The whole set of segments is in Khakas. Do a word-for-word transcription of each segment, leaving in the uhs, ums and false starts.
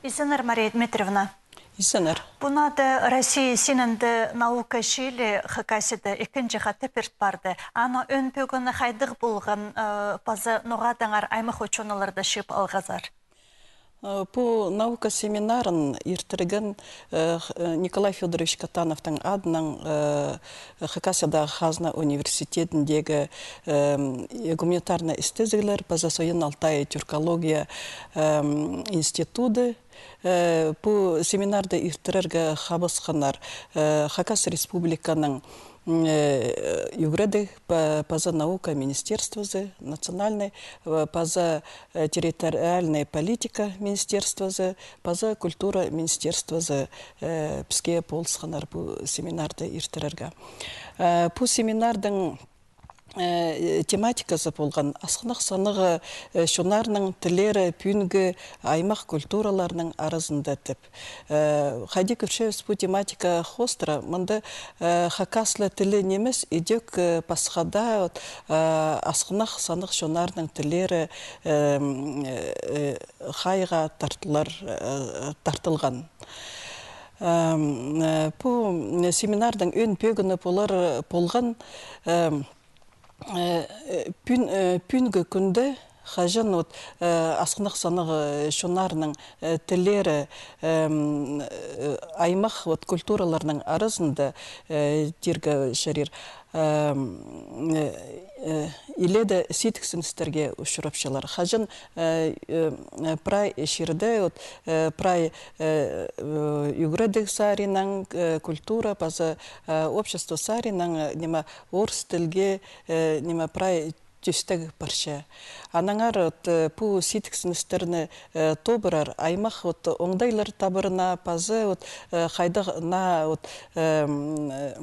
Изеннер, Мария Дмитриевна. Изеннер. Пу наада Россия синінде наука чыылии Хакасияда ікінҷі хати пирт парды. Аның ӧӧн пӧгіні хайдағ полған, э, паза ноға адаңар аймах учёныйларны чыып алғазар? Э, пу наука семинарын иртірген, э, Х-, э, Николай Фёдорович Катановтың адынаң, э, Хакасиядағы хазна университетіндегі, эм, гуманитарнай істезіглер паза Саян-Алтай тюркология, эм, институды. Э, пу семинарды иртірерге хабысханнар, э, Хакас Республиканың, м, э, ӱгредіг па-, паза наука министерствозы, национальнай, э, паза, э, территориальнай политика министерствозы, паза культура министерствозы, э, піске полысханнар пу семинарды иртірерге. Э, пу семинардың э, тематиказы полған «Асхынах санығ, э, чоннарның тіллері пӱӱнгі аймах культураларының аразында» тіп. Э, хайди кӧрчебіс пу тематика хоостыра, мында, э, хакас ла тілі нимес, идӧк, э, пасха даа, вот, э, асхынах санығ чоннарның тіллері, э, м, э, хайығға тартылар, э, тартылған. Эм, э, пу, м, семинардың ӧӧн пӧгіні полар, полған, эм, э, э, пӱӱн-, э, пӱӱнгі кӱнде хаҷан вот, э, асхынах санығ, э, чоннарның, э, тіллері, эм, э, аймах вот культураларның аразында, э, тирге чарир, эм, э, э, иледе сидіксіністерге учурапчалар. Хаҷан, э, э, прай чирде вот, э, прай, э, э, ӱгредіг саринаң, э, культура паза, э, общество саринаң, э, ниме, орыс тілге, э, ниме, прай тӧстег парча. Аннаңар вот, э, пу сидіксіністерні, э, тобырар аймах вот оңдайлар табырына паза вот, э, хайдағ наа вот, эм, э,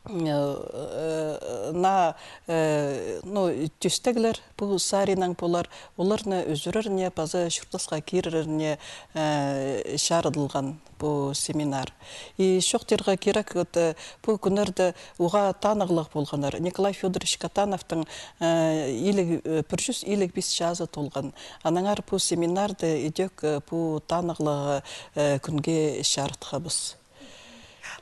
э, наа, э, ну, тӧстеглер пу саринаң полар, оларны ӱзӱреріне паза чуртасха киреріне, э, чарыдылған пу семинар. И чоохтирға кирек, вот, э, пу кӱннерде уғаа танығлығ полғаннар. Николай Фёдорович Катановтың, э, иліг, э, пір чӱс иліг пис чазы толған. Аннаңар пу семинарды идӧк, э, пу танығлығ, э, кӱнге чарытхабыс.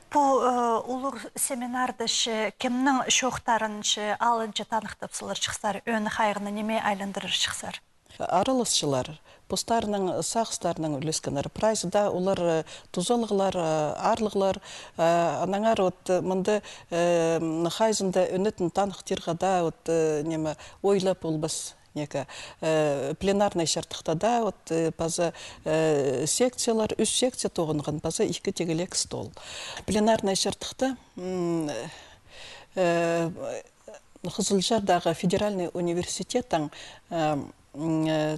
Пу, э, улуғ семинарды че кемнің чоохтарын че алынҷа таныхтап саларҷыхсар, ӧӧн хайығны ниме айландырарҷыхсар? Араласчылар, постарының сағыстарынаң ӱлескеннер. Прайзы даа олар, э, тузалығлар, э, аарлығлар, э, аннаңар вот, э, мында, э, м, хайзында ӧнетін таныхтирға даа вот, э, ниме, ойлап полбас. Неке, э, пленарнай чардыхта даа, вот, э, паза, э, секциялар, ӱс секция тоғынған, паза ікі тегілек стол. Пленарнай чардыхта, м, э, Хызылчардағы федеральный университеттің, э, м, э,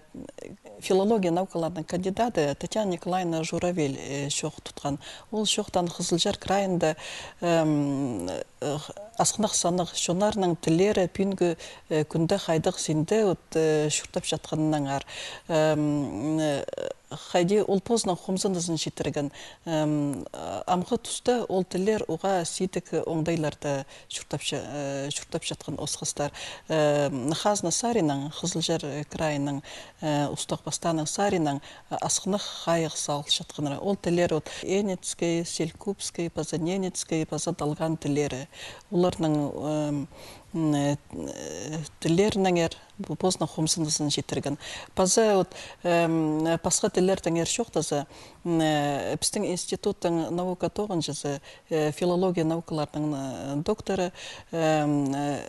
филология наукаларының кандидаты Татьяна Николаевна Журавель, э, чоох тутхан. Ол чоохтаан Хызылчар крайында, эм, э, асхынах санығ чоннарның тіллері пӱӱнгі, э, кӱнде хайдағ синде вот, э, чуртапчатханнаңар. Эм, э, хайди ол позының хомзынызын читірген, эм, амғы туста ол тіллер уғаа сидік оңдайларда чуртапча-, э, чуртапчатхан осхастар. Эм, хазна саринаң, Хызылчар, э, крайының, э, устағ-пастааның саринаң, э, асхынах хайығ салылчатханнар. Ол тіллер вот энецкий, селькупский, паза ненецкий, паза далған тіллері. Оларның, эм, м, э, э, тіллерінеңер пу-, позының хомзынызын читірген. Паза вот, эм, пасха тіллердеңер чоохтаза, м, э, пістің институттың наука тоғынҷызы, э, филология наукаларының, э, докторы, эм, э,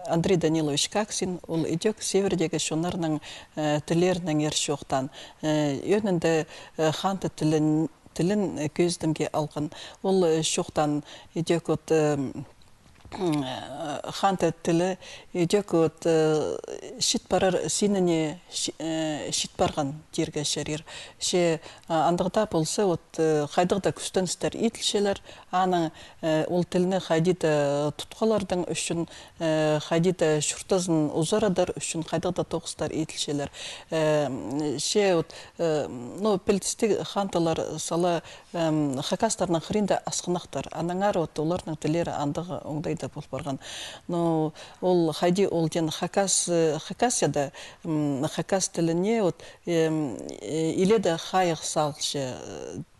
Андрей Данилович Каксин, ол идӧк севердегі чоннарның, э, тіллерінеңер чоохтаан. Э, ӧӧнінде, э, ханты тілін, тілін, э, кӧзідімге алған. Ол, э, чоохтаан идӧк вот, эм, м, э, ханты тілі идӧк вот, э, чит парар синіне чи-, э, чит парған тирге чарир. Че, а, андағ даа полза, вот, э, хайдағ даа кӱстеністер иділчелер, аның, э, ол тілні хайди даа тутхаларның ӱчӱн, э, хайди даа чуртазын узарадар ӱчӱн хайдағ даа тоғыстар иділчелер. Э, м, че вот, э, ну, пілдістіг хантылар сала Эм, хакастарның хыринда асхынахтар, аннаңар вот оларның тіллері андағ оңдай итте пол парған. Но ол хайди ол тен хакас, э, Хакасияда, м, хакас тіліне вот, эм, э, иледе хайығ салча,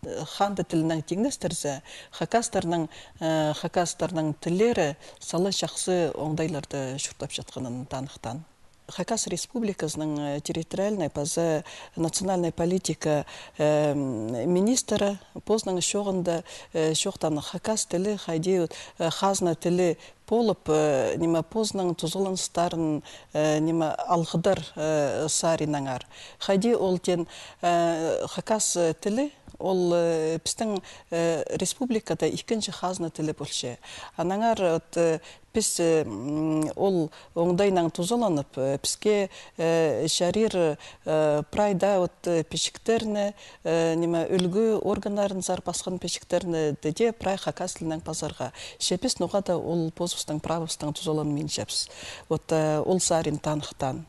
э, ханды тілінең тиңнестірзе, хакастарның, э, хакастарның тіллері сала чахсы оңдайларда чуртапчатханын таныхтаан. Хакас Республиказының, э, территориальнай паза национальнай политика, э, м, министрі позының чоғында, э, чоохтаан хакас тілі хайди, э, хазна тілі полып, э, ниме, позының тузаланыстарын, э, ниме, алғыдар, э, саринаңар. Хайди ол тен, э, хакас, э, тілі, ол, э, пістің, э, республикада ікінҷі хазна тілі полча. Анаңар, вот, э, піс, э, м, ол оңдайнаң тузаланып, э, піске, э, чарир, э, прай даа вот, э, пічіктерні, э, ниме, ӱлгӱ органнарынзар пасхан пічіктерні, дее прай хакас тілінең пазарға. Че піс ноға-да ол позыбыстың правобыстаң тузаланминчабыс. Вот, э, ол сарин таныхтаан.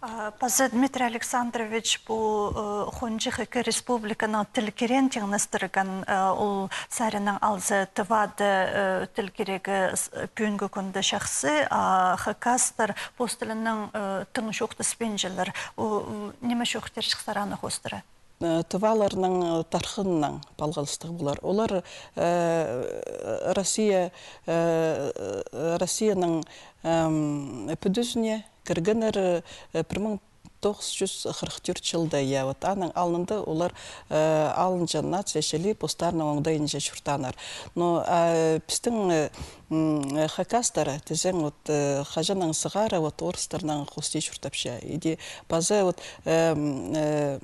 А, паза Дмитрий Александрович пу, э, хонҷых ікі республиканың тіл кирегін тиңнестірген, э, ол сариннаң алза, Тывада, э, тіл кирегі с-, пӱӱнгі кӱнде чахсы, а хакастар пос тілінең, э, тың чоохтаспинчалар. У, у, ниме чоохтирҷыхсар аны хоостыра? Э, тываларның, э, тархыннаң палғалыстығ полар. Олар, э, Россия, э, Россияның, эм, пӱдізіне кіргеннер, э, пір муң тоғыс чӱс хырых тӧрт чылда, я, вот, аның алнында олар, э, алынҷа нация чіли постарының оңдайынҷа чуртааннар. Но, э, пістің, э, м, хакастар, тізең, вот, э, хаҷаннаң сығара, вот, орыстарнаң хости чуртапча. Иди паза, вот, эм, э,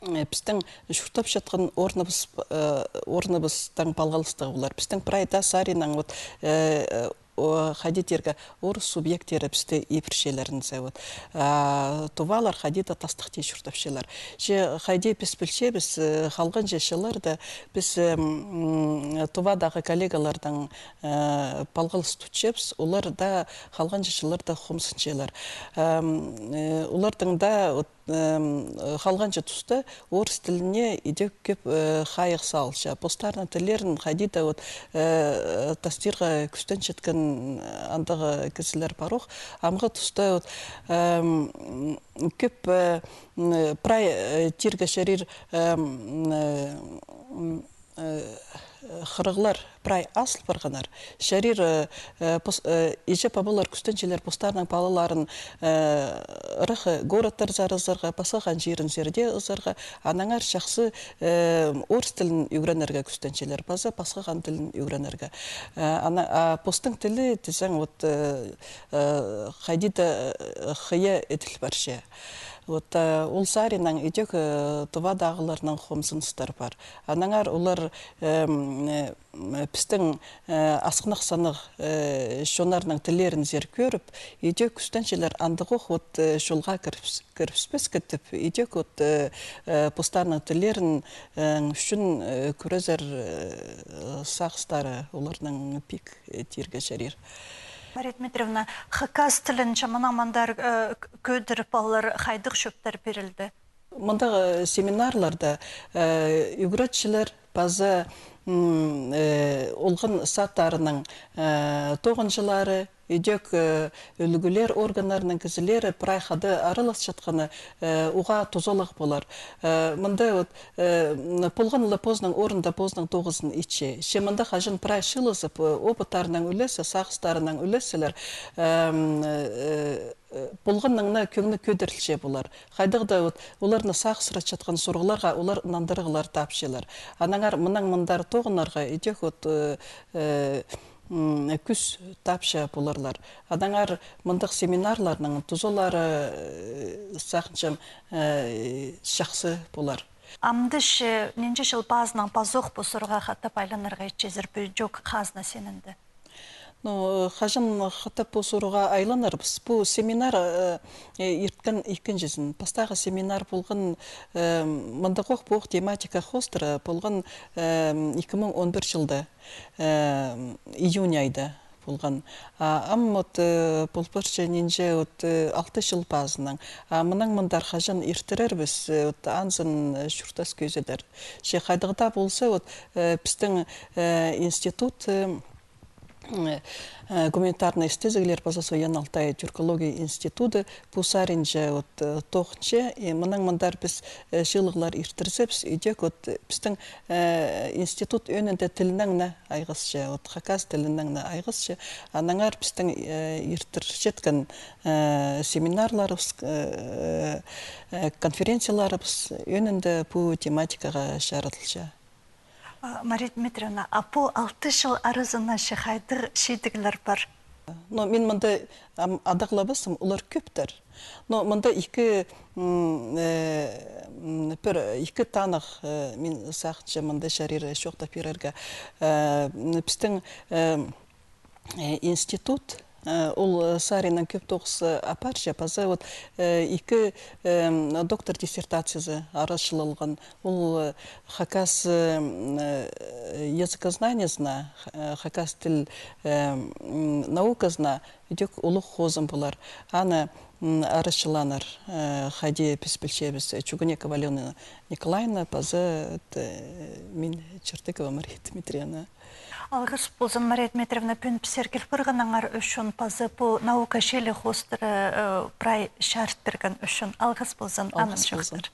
э, пістің чуртапчатхан орныбыс, э, орныбыстаң палғалыстығ полар. Пістің прай даа сариннаң, вот, э, э, о, хайди тирге, орыс субъекттері пісті ибірчелерінзер, вот. А тувалар хайди-да тастыхти чуртапчалар. Че хайди піс пілчебіс, э, халғанҷы чылларда піс, эм, м, Тувадағы коллегаларнаң, э, палғалыс тутчабыс, олар даа халғанҷы чылларда хомзынчалар. Эм, э, оларның даа, вот, эм, халғанҷы туста орыс тіліне идӧк кӧп, э, хайығ салча. Постарының тіллерін хайди-да, вот, э, тастирға кӱстенчеткен, э, андағ кізілер пар ох. Амғы туста, вот, эм, кӧп, э, м, прай, э, тирге чарир, эм, э, м, э, хырығлар прай азыл парғаннар. Чарир, э, э, пос-, э, иҷе-пабалар кӱстенчелер постарының палаларын, э, ырах городтарзар ызарға, пасха хан чирінзерде ызарға, аннаңар чахсы, э, орыс тілін ӱгренерге кӱстенчелер, паза пасха хан тілін ӱгренерге. Э, ана, а постың тілі, тізең, вот, э, э, хайди-да, э, хыйа иділ парча. Вот, э, ол сариннаң идӧк, э, Тувадағыларның хомзыныстар пар. Аннаңар олар, эм, э, м, пістің, э, асхынах-санах, э, чоннарның тіллерінзер кӧріп, идӧк кӱстенчелер андағ ох, вот, э, чолға кіріс-, кіріспеске тіп, идӧк, вот, э, э, постарының тіллерін, э, ӱчӱн, э, кӱрезер, э, сағыстары оларның пик, э, тирге чарир. Мария Дмитриевна, хакас тілін чаманаң мындар, э, к-, кӧдіріп алар хайдағ чӧптер пирілді? Мындағ, э, семинарларда, э, ӱгретчілер паза, м, э, олған садтарының, э, тоғынҷылары, идӧк, э, ӱлгӱлер органнарының кізілері прай хада араласчатханы, э, уғаа тузалығ полар. Э, мында вот, э, м, полған ла позының орнында позының тоғызын итче. Че мында хаҷан прай чыылызып, э, опыттарынаң ӱлессе, сағыстарынаң ӱлессілер, эм, э, э, полғаннаң на кӧңні кӧдірілче полар. Хайдағ-да вот оларны сағыссыратчатхан сурығларға олар нандырығлар тапчалар. Аннаңар мынаң мындар тоғынарға идӧк вот, э, э, м, кӱс тапча поларлар. Аннаңар мындағ семинарларның тузалары, э, сағынчам, э, чахсы полар. Амды че нинҷе чыл пазынаң пазох пу сурығға хатап айланарға итчезер, пу чоох хазна синінде? Ну, хаҷан хатап пу сурығға айланарбыс? Пу семинар, э, э, ирткен ікінҷізін. Пастағы семинар полған, э, мындағ ох, пу ох тематика хоостыра полған, э, ікі муң он пір чылда, э, июнь айда полған. А ам вот, э, пол парча нинҷе вот, э, алты чыл пазынаң. А мынаң мындар хаҷан иртірербіс, э, вот анзын, э, чуртас кӧзідер. Че хайдағ-да полза, вот, э, пістің, э, институт, э, э, э, гуманитарный істезіглер паза Саян-Алтай тюркология институты пу саринҷа вот, э, тоғынча, и мынаң мындар піс, э, чыылығлар иртірзебіс, идӧк вот, э, пістің, э, институт ӧӧнінде тілінең не айғасча, вот хакас тілінең не айғасча, аннаңар пістің, э, иртірчеткен, э, семинарларыбыс, э, э, конференцияларыбыс ӧӧнінде пу тематикаға чарыдылча. А, Мария Дмитриевна, а пу алты чыл аразына че хайдағ чидіглер пар? Ну, мин мында, ам, адағлабаспын, олар кӧптер. Но мында ікі, м, э, м, пір, ікі танығ, э, мин сағынчам мында чарир чоохтап пирерге. Э, м, пістің, э, э, институт, э, ол, э, саринаң кӧп тоғыс, э, апарча, паза вот, э, ікі, э, м, доктор диссертациязы арачылалған. Ол, э, хакас, э, м, э, языкознаниезіне, х-, э, хакас тіл, э, м, науказына идӧк улуғ хозым полар. Аны, м, арачылааннар, э, хайди піс пілчебіс, э, Чугунекова Алёна Николаевна паза, э, мин, Чертыгова Мария Дмитриевна. Алғыс ползын, Мария Дмитриевна, пӱӱн пістерге кил парғаныңар ӱчӱн, паза пу наука чіли хоостыра, э, прай чарыт пирген ӱчӱн. Алғыс ползын, аман чоохтар.